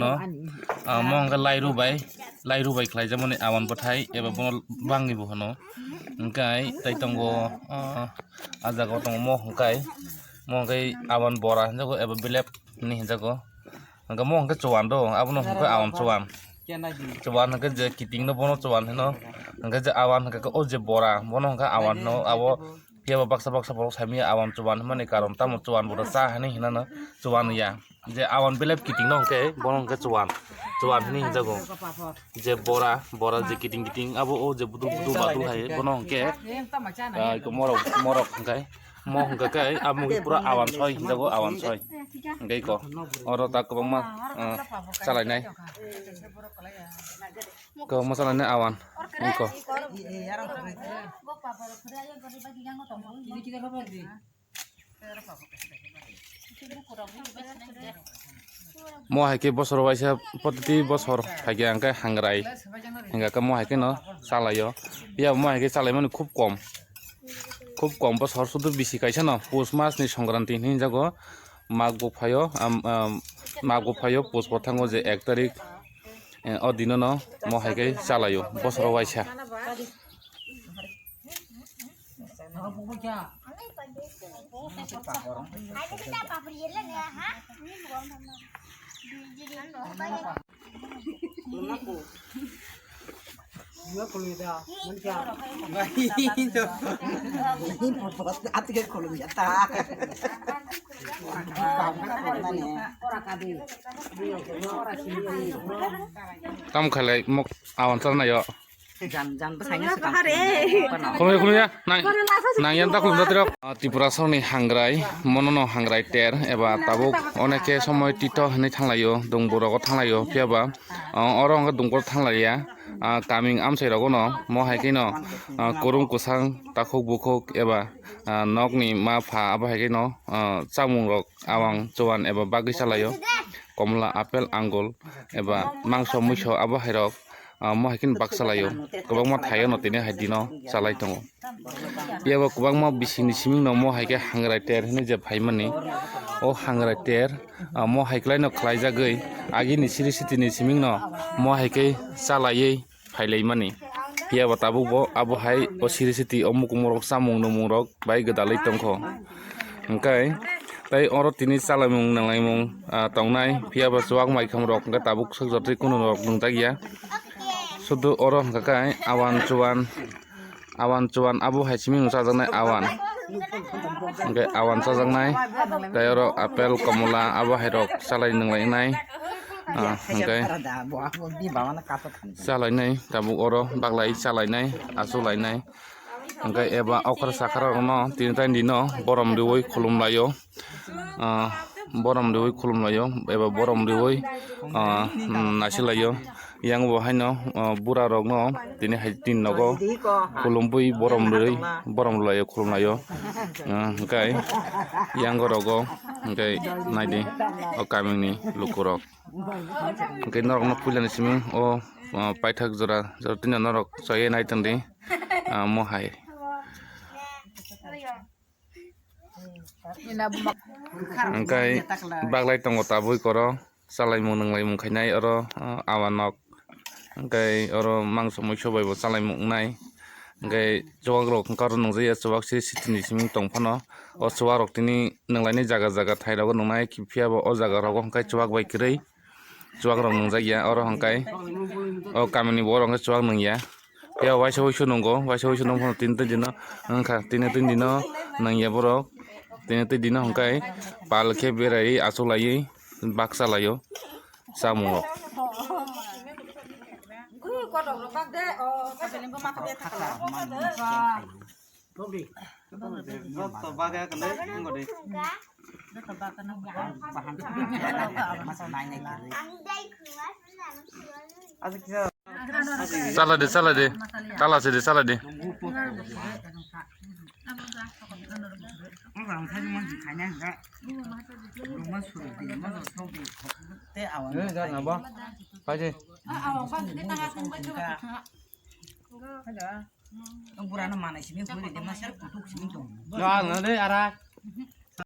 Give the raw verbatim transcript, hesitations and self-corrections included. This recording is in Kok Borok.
No, ah, mo hwnkhe lairu bai, lairu bai khlaijakmani awan bwthai eba bono bangni bo hwno. Hwnkhe tai tongo, ah, ah jaga o tongo mo hwnkhe, mo hwnkhe awan bora hinjago eba belep hinwi hinjago. Hwnkhe mo hwnkhe chuan do, abono hwnkhe awan chuan. Chuan hwnkhe je kiting no bono chuan hino. Hwnkhe je awan hwnkhe o je bora, bono hwnkhe awan hino, abo phiya ba baksa baksa borok saimanya awan chuan hwnmani karon tamo chuan boda cha hinwi hinano chuan ya. Je awan belep kiting no hwnkhe bono hwnkhe chuan, chuan hinwi hinjago. Je bora, bora je kiting kiting abo o je buduk buduk baduk hai bono hwnkhe, ah, morok, morok hwnkhe. Mo hwnkha khe, amo khe pura awan soi hinjago, awan soi. Hwnkhe iko, oro ta kwbangma, ah, chalainai. Kwbangma chalainai awan, iko. Mo hai khe bosor waisa, protiti bosor hai khe ang khe hangrai. Hingkha khe mo hai khe no chalaio. Phiya bo mo hai khe chalaimani khub kom. Khub kom bosor sudu bisi kaisa no, pus mas ni songkranti hinwi hinjago. Mak bo phaio, am, am, mak bo phaio, pus bo thango je ek tarik, eh, o dino no mo hai khe chalaio, bosoro waisa. Tam khalai mok awan char nayo. Jan, jan bwsai no swkang. Khulumya, khulumya, nang, nang yan ta khulumya tirok. Ah, Tripura songni hangrai, mono no hangrai ter, eba tabuk onek khe somoi tito hinwi thanglaio, dongbo rogo thanglaio, phiya ba, ah, oro hwnkhe dongbo thanglaiya, ah, kaming amchai rogo no, mo hai khe no, ah, kwrwng kwsang, takhuk bukhuk, eba, ah, nokni ma pha, abo hai khe no, ah, chamung rok, awang chuan eba bagwi chalaio, komla, apple, angul, eba mangso, muiso, abo hai rok. Ah, mo hai khe baksa laio, kwbangma thaio no tini hai dino chalai tongo. Phiya bo kwbangma bisingni siming no mo hai khe hangrai ter hinwi je phaimani. O hangrai ter, ah, mo hai kwlai no khlaijagwi agini siri sitini siming no mo hai khe chalaiwi phailaimani. Phiya bo tabuk bo abo hai o siri siti o mukumung rok chamung numung rok bai gwdalwi tongkho. Hwnkhe tei oro tini chalaimung nanglaimung, ah, tongnai, phiya ba chuwak maikham rok hwnkhe tabuk swk jotwi kunu rok nwngjak ya. Sudu oro hwnkha khe awan chuan, awan chuan abo hai simi rok chajaknai awan. Hwnkhe awan chajaknai, tei oro apple, komola abo hai rok chalai nanglainai. Ah, hwnkhe chalainai tabuk oro baglai chalainai, achuk lainai. Hwnkhe eba okra sakha rokno tini tai dino borom riui khulum laio. Ah, borom riui khulum laio, eba borom riui, ah, naisik laio. Yang bo haino, ah, bura rokno tini hai tin nogo khulumui borom riui, borom laio, khulum laio. Ah, hwnkhe yang rogo hwnkhe naidi o kamini lukurok. Hwnkhe norokno puilani simi o, ah, paithak jora, jora tini norok chaya nai tongdi, ah, mo hai. Hwnkhe baglai tongo tabuk oro, chalaimung nanglaimung khainai oro, ah, awa nok. Hwnkhe oro mangso muiso bai bo chalaimung wngnai. Hwnkhe chuwak rok hwnkhe oro nungjakya, chuwak se sitini simi tong phano. O chuwak rok tini nanglainai jaga jaga thai rogo nungnai, phiya bo o jaga rogo hwnkhe chuwak bai kwrwi. Chuwak rok nungjak ya oro hwnkhe o kamini borok hwnkhe chuwak nung ya. Phiya waisa wuisu nungo, waisa wuisu nung phano tini twi dino wngkha, tini twi dino nung ya borok, tini twi dino hwnkhe pal khe berai achuk laiwi baksa laio chamung rok. Chala de, chala de. Tala se de, chala de. Ang na de ara.